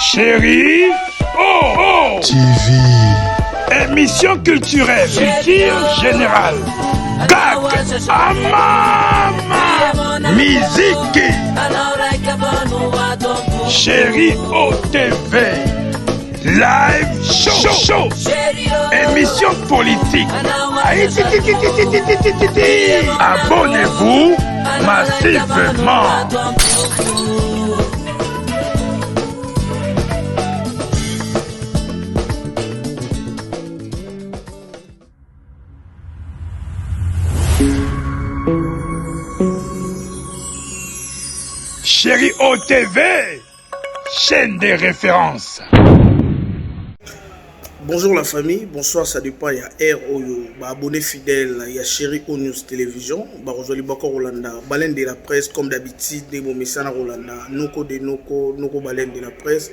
Chérie Oh, oh TV. Émission culturelle, culture générale. Gag, Amama, musique. Chérie OTV. Live show, show. Émission politique. Aïe, ti, ti, ti, ti, ti, ti, ti, ti, ti. Abonnez-vous massivement. Chérie OTV, chaîne des références. Bonjour la famille, bonsoir, ça dépend ya heure oyo ba abonnés fidèles ya Chérie O News Télévision, ba kozwa libako kolanda baleine de la presse comme d'habitude nde bomesana kolanda noko de noko noko baleine de la presse.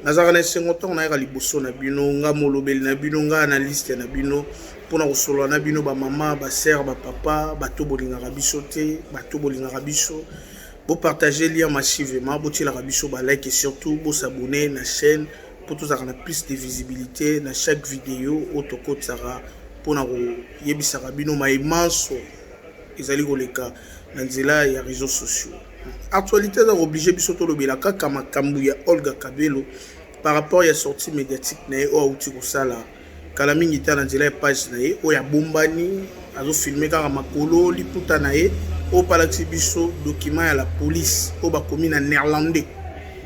Nazalaka na esengo ntango nayaka liboso na bino, nga molobeli na bino, nga analyste na bino mpona kosolola na bino ba mama, ba sœur, ba papa, bato bolingaka biso te, bato bolingaka biso. Bo partager lien massivement, botielaka biso ba like et surtout bo s'abonner na chaîne mpo tozalaka na plus de visibilité na chaque vidéo oyo tokotisaka mpona koyebisaka bino mayemanso ezali koleka na nzela ya réseaux sociaux. Actualité eza oblige biso tolobela kaka makambo ya Olga Kabelo par rapport ya sortie médiatique na ye oyo awuti kosala kala mingi ta na nzela ya page na ye oyo abombani, azofilme kaka makolo liputa na ye oyo palakisi biso document ya la police oyo bakomi na néerlandais.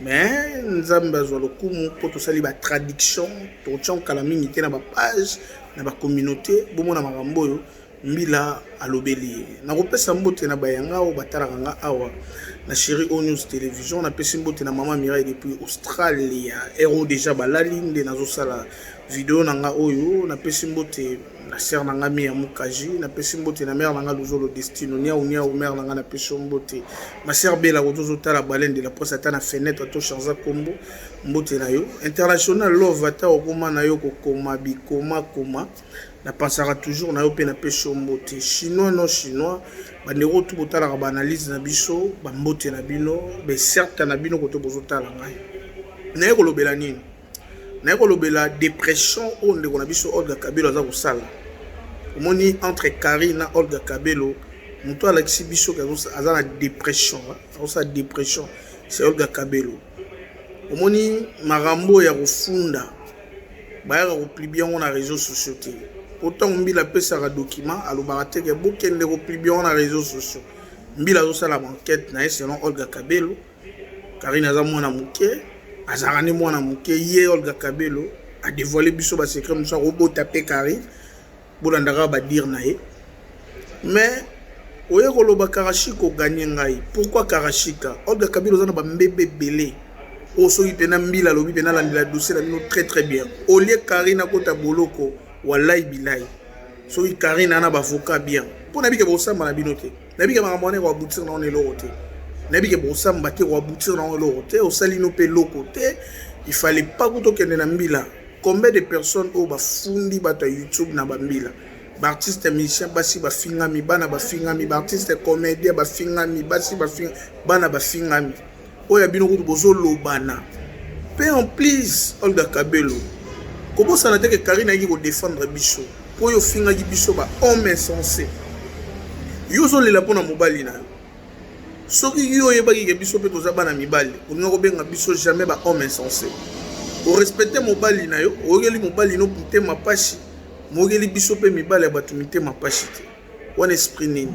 Mais Nzambe azwa lokumu mpo tosali batraduction, tokotia kala mingi te na bapage na bacommunauté, bomona makambo oyo mbila alobeli ye. Nakopesa mbote na bayanga oyo batalaka nga awa na Chéri O News Télévision. Napesi mbote na mama Mirai depuis Australia, ero déjà balali nde nazosala video na nga oyo. Napesi mbote na sœur na nga Mia Mukaji, napesi mbote na mère na nga Luzolo Destino niau niau, mère na nga napesi yo mbote. Ma sœur Bela ko tozotala baleine de la presse ata na fenêtre to change kombo, mbote na yo. International Love, ata okoma na yo kokoma bikoma koma, napensaka toujours na yo mpe napesi yo mbote. Chinois non chinois, bandeko tu botalaka baanalyse na biso, bambote na bino, becerte na bino kote bozotala ngai. Naye kolobela nini? Naye kolobela dépression oyo ndeko na biso Olga Kabelo aza kosala. Omoni, entre Karine na Olga Kabelo, moto alakisi biso ke aza na dépression, azosala dépression, c'est Olga Kabelo. Omoni, makambo ya kofunda bayaka kopublier yango na réseaux sociaux te, po ntango mbila apesaka document alobaka te ke bokende kopublier yango na réseaux sociaux. Mbila azosala baenquête na ye selon Olga Kabelo. Karine aza mwana moke, azalaka nde mwana moke. Ye Olga Kabelo adévoile biso basecret mosusu, akobota mpe Karine, bolandaka badire na ye. Mais oye koloba Karashika oganye ngai, pourquoi Karashika? Olga Kabelo oza na bambebe ebele oyo soki mpena mbila alobi mpena alandela dossier na bino très très bien. Olie Karine akota boloko, walai bilai, soki Karine ana baavocat bien, mpo nayebi ke bosamba na bino te, nayebi ke makambo wana ekoaboutir na wana eloko te, nayebi ke bosamba te, ekoaboutir na wana eloko te. Osali no mpe eloko te, il fallait pas kuta okende na mbila. Combien de personnes oyo bafundi bato ya YouTube na bambila? Baartiste musicien basi bafingami, bana bafingami, baartiste comédien bafingami, basi bafingami, bana bafingami. Oyo ya bino kutu bozolobana mpe. En plus, Olga Kabelo, kobosana te ke Karine ayaki kodéfendre biso mpo oyo ofingaki biso bahomme insensé. Yo ozolela mpona mobali na yo. Soki yo oyebaki ke biso mpe toza bana mibali, olinga kobenga biso jamais bahomme insensé. Orespecte mobali na yo, oyokeli mobali no motema pasi, moyokeli biso mpe mibali ya bato mitema pasi te. Wana esprit nini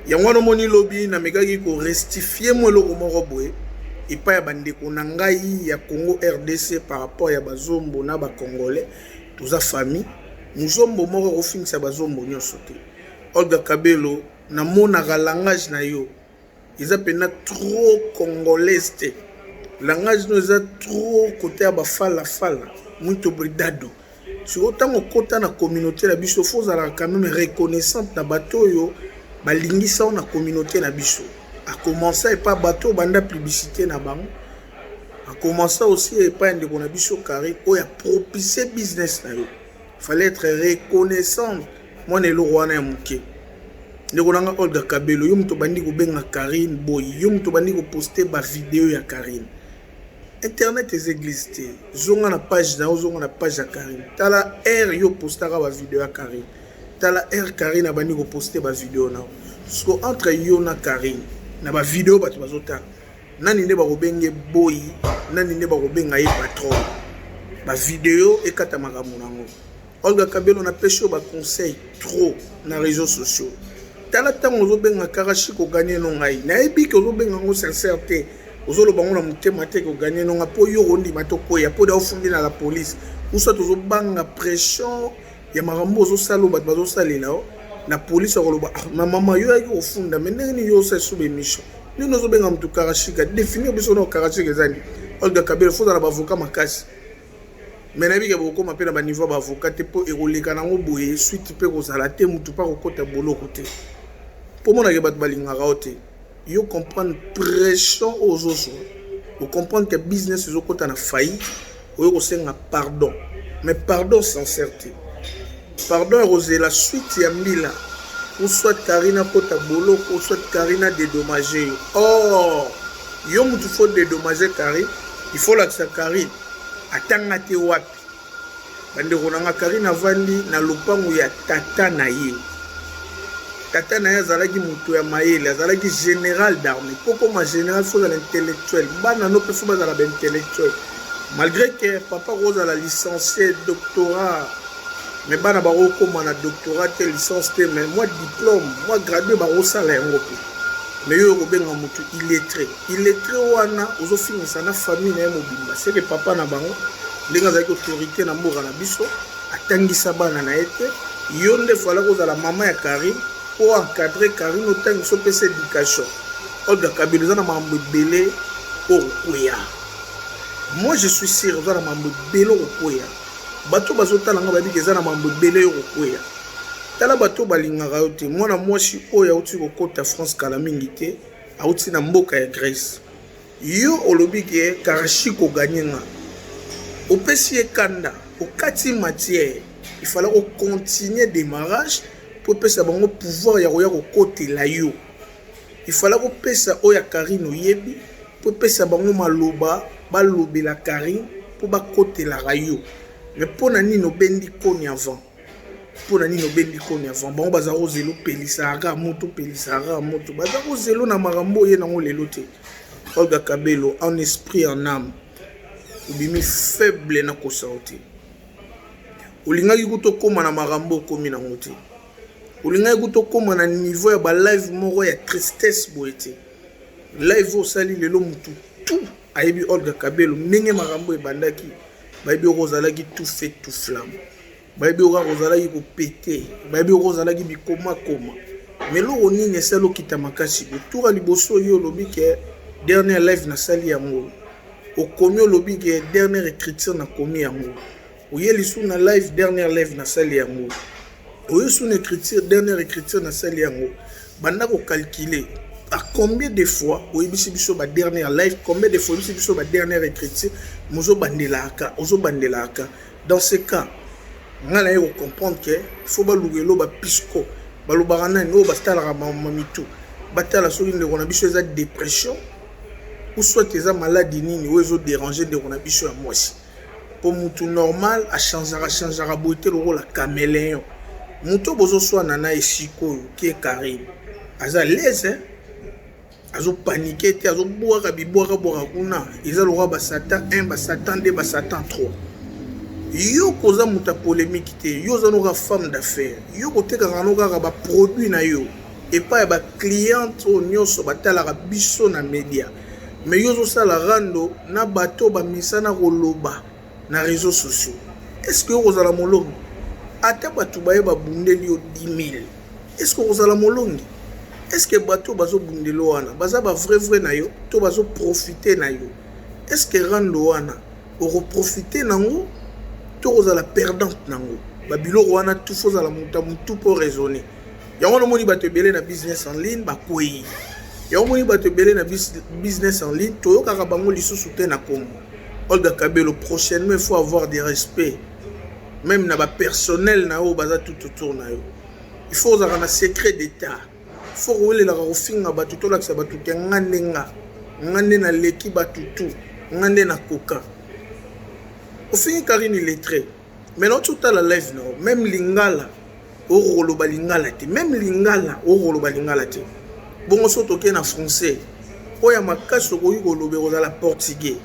yango wana? Omoni, lobi namekaki korectifier mo eloko moko boye epai ya bandeko na ngai ya Congo RDC par rapport ya bazombo na bacongolais. Toza famille, mozombo moko akofingisa bazombo nyonso te. Olga Kabelo, namonaka langage na yo eza mpena trop congolaise te, langage no eza trop kote ya bafalafala. Muito obrigado. Sikoyo ntango okota na communauté na biso, fo ozalaka quand même reconnaissante na bato oyo balingisa yo na communauté na biso. Akomensa epa bato oyo banda publicité na bango, akomensa aussi epai ya ndeko na biso Karine oyo apropice business na yo. Fallait être reconnaissant, mwana eloko wana ya moke. Ndeko na nga Olga Kabelo, yo moto obandi kobenga Carine boyi, yo moto obandi koposte bavideo ya Carine. Internet eza église te. Zonga na page na yo, zonga na page ya Carine, tala heure yo postaka bavideo ya Carine, tala heure Carine abandi koposte bavideo na yo. Siko entre yo na Carine na bavideo, bato bazotala nani nde bakobenge boyi, nani nde bakobenga ye patron? Bavideo ekata makambo nango. Olga Kabelo, napesi yo baconseil trop na réseaux sociaux. Tala, ntango ozobenga Karashi kogagner no ngai, nayebi ke ozobenga yango sincère te, ozoloba yango na motema te. Kogagner no nga mpo yo kondima tokwea mpo da ofundi na la police ou soit ozobanga pression ya makambo ozosala oyo bato bazosalela o na police. Akoloba: "Ah, ma mama, yo yaki kofunda me ndenge nini yo osala su baémission? Ndenge ozobenga motu Karashika, définir biso na Karashika eza nini?" Olga Kabelo, faut ozala baavocat makasi, me nayebi ke bokóma mpe na baniveau ya baavocat te, mpo ekoleka nango boye, suite mpe kozala te, motu mpe akokɔta boloko te, mpo monake bato balingaka yo te. Yo comprendre pression oyo ozozwa, ocomprendre ke business ezokɔta na faillite. Oyo kosenga pardon, mais pardon sincère te, pardon ekozela suite ya mbila, ou soit Karine akɔta boloko, ou soit Karine adédommage yo. Or yo mutu faut dédommager Karine, il faut lakisa Karine atanga te wapi. Bandeko na nga, Karine avandi na lopango ya tata na ye. Tata na ye azalaki moto ya mayele, azalaki général d'armée. Mpo koma général, faut ozala intellectuel. Bana no mpe faut bazala baintellectuel. Malgré ke papa kozala licencié, doctorat, mais bana bakokóma na doctorat te, licence te, mais mwa diplôme, mwa gradué bakosala yango mpe. Mais yo okobenga motu illettré. Illettré wana ozofingisa na famille na ye mobimba. Seke papa na bango, ndenge azalaki autorité na mboka na biso, atangisa bana na ye te. Yo nde fala kozala mama ya Karine po encadre Karine, otangisa, opesa éducation. Olga Kabila, eza na makambo ebele okokweya. Moi je suis sûr, oza na makambo ebele okokweya. Bato bazotala nga babiki, eza na makambo ebele oyo kokweya. Tala, bato balingaka yo te. Mwana mwasi oyo auti kokɔta France kala mingi te, auti na mboka ya Grèce. Yo olobi ke Karashi kogagner nga, opesi ye kanda, okati matière. Il fallait kocontinue démarrage mpo opesa bango pouvoir ya koya kokotela yo. Il fallait kopesa oyo ya Karine, oyebi, mpo epesa bango maloba balobela Karine mpo bakotelaka yo. Mais mpo na nini obendi koni avant? Mpo na nini obendi koni avant? Bango baza kozela opelisaka kaka moto, opelisaka kaka moto, baza kozela na makambo oye nango lelo te. Olga Kabelo, en esprit, en âme, obimi faible na kosa yo te. Olingaki kuta okóma na makambo okómi nango te. Olingaki kuta okóma na niveau ya balive moko ya tristesse boye te. Live osali lelo, mutu tout ayebi Olga Kabelo ndenge makambo ebandaki. Bayebi oko ozalaki tout feu tout flamme, bayebi oko kaka ozalaki kopete, bayebi oko ozalaki bikomakoma. Mais eloko nini esali okita makasi? Botura liboso, yo olobi ke dernière live nasali yango, okomi olobi ke dernière écriture nakomi yango. Oye lisusu na live, dernière live nasali yango. Oye su na écriture, dernière écriture nasali yango. Banda kocalculer à combien de fois oyebisi biso ba dernière live, combien de fois oyebisi biso ba dernière écriture. Mozobandelaka, ozobandelaka. Dans ce cas, ngai naye kocomprendre ke faut baluka elo bapisco balobaka nani oyo batalaka mamitu, batala soki ndeko na biso eza dépression ou soit eza maladie nini oyo ezodérange ndeko na biso ya mwasi. Mpo mutu normal achangeaka changeaka boye te lokola caméléon. Moto oyo bozoswana na esika oyo kie Karine aza lese, azopaniquer te, azobwaka bibwaka-bwaka kuna, eza lokola basatan 1, basatan 2, basatan 3. Yo koza moto ya polémique te. Yo oza noka femme d'affaires, yo kotekaka no kaka baproduit na yo epai ya bacliente oyo nyonso batalaka biso na média. Mais yo ozosala rando na bato bamisana koloba na réseaux sociaux. Est ce que yo kozala molongi? Ata bato baye babundeli yo 10 000, est ce que okozala molongi? Est ce que bato bazobundela wana baza bavrai vrai na yo to bazoprofite na yo? Est ce que rando wana okoprofite nango to kozala perdante nango? Babiloko wana tu, faut ozala moto ya motu mpo raisonner yango. Namoni bato ebele na business en ligne bakwei yango. Moni bato ebele na business en ligne, toyokaka bango lisusu te na Congo. Olga Kabelo, prochainement il faut avoir des respects même na bapersonnel na oyo baza tout autour na yo. Il faut ozalaka na secret d'état. Fo kowelelaka kofinga bato, tolakisa bato ke nga nde nga, nga nde naleki bato tu, nga nde nakoka. Ofingi Karine illettré, mais nauti otala live na yo, même lingala okoloba lingala te, même lingala okoloba lingala te. Bongo so tokei na français, oyo ya makasi okoki koloba ekozala portugais.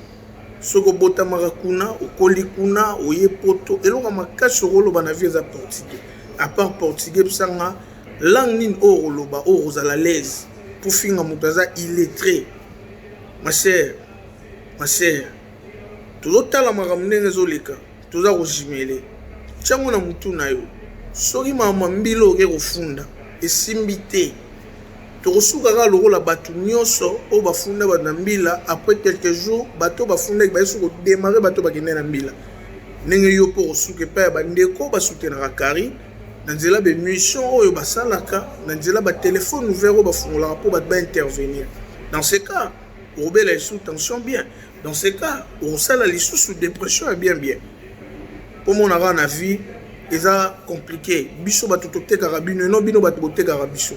Soki obotamaka kuna, okoli kuna, oye poto, eloko ya makasi okoloba na vie eza portugais. À part portugais, bisanga langue nini oyo okoloba oyo okozala l'aise po finga moto aza illettré? Ma chère, ma chère, tozotala makambo ndenge ezoleka, toza kojimele ntiango na motu na yo. Soki mama mbila oke kofunda esimbi te, tokosuka kaka lokola bato nyonso oyo bafunda bato na mbila. Après quelques jours, bato bafundaki bayesu kodémarrer, bato bakende na mbila. Ndenge yo mpo kosuka epai ya bandeko basoutenaka Karine na nzela baémission oyo basalaka, na nzela batéléphone ouvert oyo bafungolaka mpo bato baintervenir. Dans ce cas, okobela lisusu tension bien. Dans ce cas, okosala lisusu dépression ya bien bien, mpo mona kaka na vie eza compliqué. Biso bato totekaka bino, eno bino bato botekaka biso.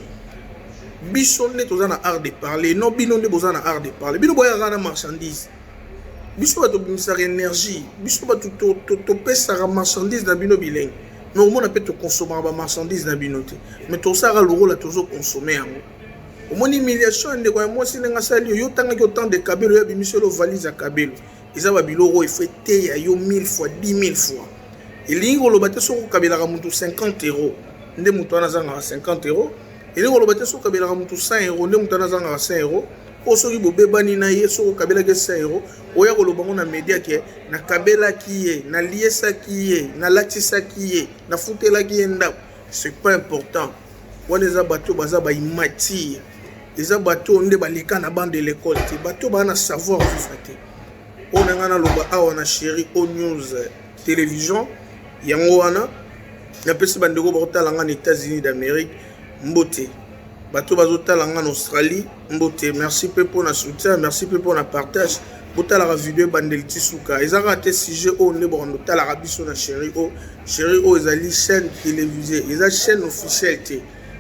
Biso nde toza na art de parler, no bino nde boza na art de parler. Bino boyaka na marchandise, biso bato tobimisaka énergie, biso bato topesaka marchandise na bino bilenge. Mais omona mpe tokonsomaka bamarchandise na bino te, mais tosalaka lokola tozokonsome yango. Omoni humiliation ya ndeko ya mwasi ndenge asali yo. Yo otangaki autant de kabelo, oyo abimisi yo valise ya kabelo. Eza babiloko oyo efo eteya yo 1000 fois, 10 000 fois. Elingi koloba te soki okabelaka motu 50 euro nde moto wana azangaka 50 euro. Elingi koloba te soki okabelaka motu 100 euro nde moto wana azangaka 100 euro. Oyo soki bobebani na ye, soki okabelaki 100 euro, oya koloba ngo na media ke nakabelaki ye, naliesaki ye, nalatisaki ye, nafutelaki ye ndako, c'est pas important. Wana eza bato baza baimmature, eza bato nde baleka na banc de l'école te, bato baa na savoir vivre te. Oyo na ngai naloba awa na Chéri O News Télévision, yango wana napesi bandeko bakotala ngai na États-Unis d'Amérique mbote, bato bazotala ngai na Australie mbote. Merci mpe mpona soutien, merci mpe mpona partage. Botalaka video ebandeli ti suka. Eza kaka te sujet oyo nde bokondo otalaka biso na Chéri O. Chéri O ezali chaîne télévisée, eza chaîne officielle te.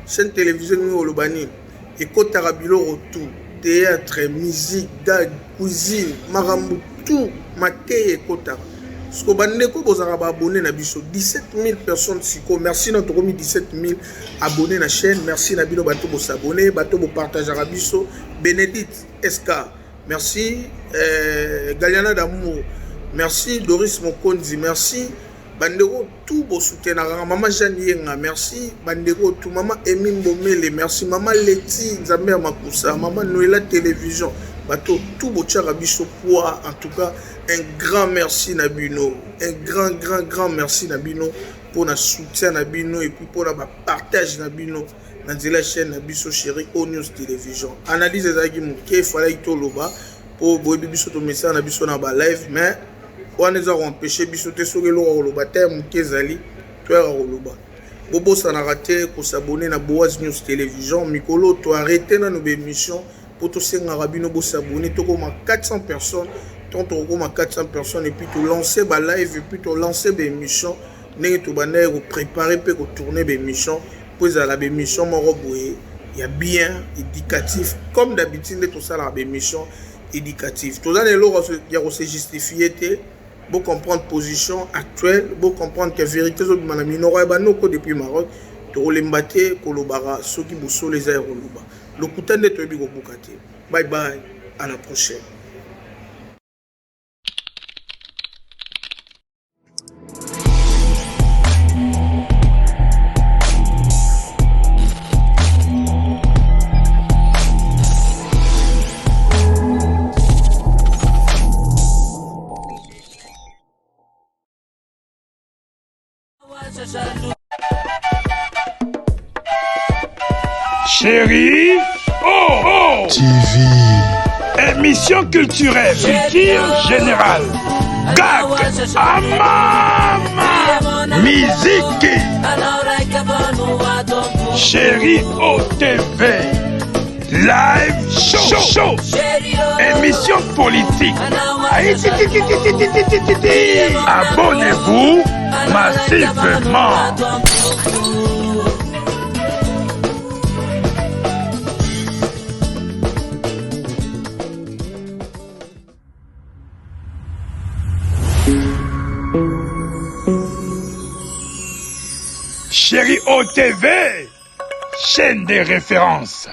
Chaîne télévisée nini? Oloba nini? Ekotaka biloko tout: théâtre, musique, gag, cuisine, makambo tout, mateya ekotaka. Siko bandeko bozalaka baabonné na biso, 17 000 personnes siko, merci na tokomi 17 000 abonné na chaîne. Merci na bino bato bosabone, bato bopartageaka biso. Bénédicte SK, merci. Galiana d'amour, merci. Doris Mokonzi, merci. Bandeko tout bosoutenaka, mama Jeanne Yenga, merci. Bandeko tout, mama Emi Mbomele, merci. Mama Leti Nzambe ya Makusa, mama Noela Télévision, bato tout botiaka biso poids, en tout cas un grand merci na bino, un grand grand grand merci na bino mpona soutien na bino et puis mpona bapartage na bino na nzela ya chaîne na biso Chéri O News Télévision. Analyse ezalaki moke, efalaki toloba mpo boyebi biso, tomesana na biso na balive, mais wana eza koempêche biso te. Soki eloko koloba te moke ezali, toyaka koloba. Bobosanaka te kosabonner na Boaz News Télévision. Mikolo toarrêter nano baémission mpo tosengaka bino bosabonner, tokoma 400 personnes. Tant tokokoma 400 personnes et puis tolance balive et puis tolance baémission ndenge tobandaki kopréparer mpe kotourner baémission, mpo ezala baémission moko boye ya bien, éducatif, comme d'habitude nde tosalaka baémission éducative. Toza na eloko ya kose justifier te. Bocomprendre position actuelle, bocomprendre que vérité ezobima na minoko ya banoko depuis Maroc. Tokolemba te kolobaka soki bosolo eza ya koloba. Lokuta nde toyebi kobuka te. Bye bye, à la prochaine. Chérie Oh, oh TV. Émission culturelle, culture générale, gag, amama, musique. Chérie OTV, live show, show. Émission politique. Abonnez-vous massivement. Chéri OTV, chaîne des références.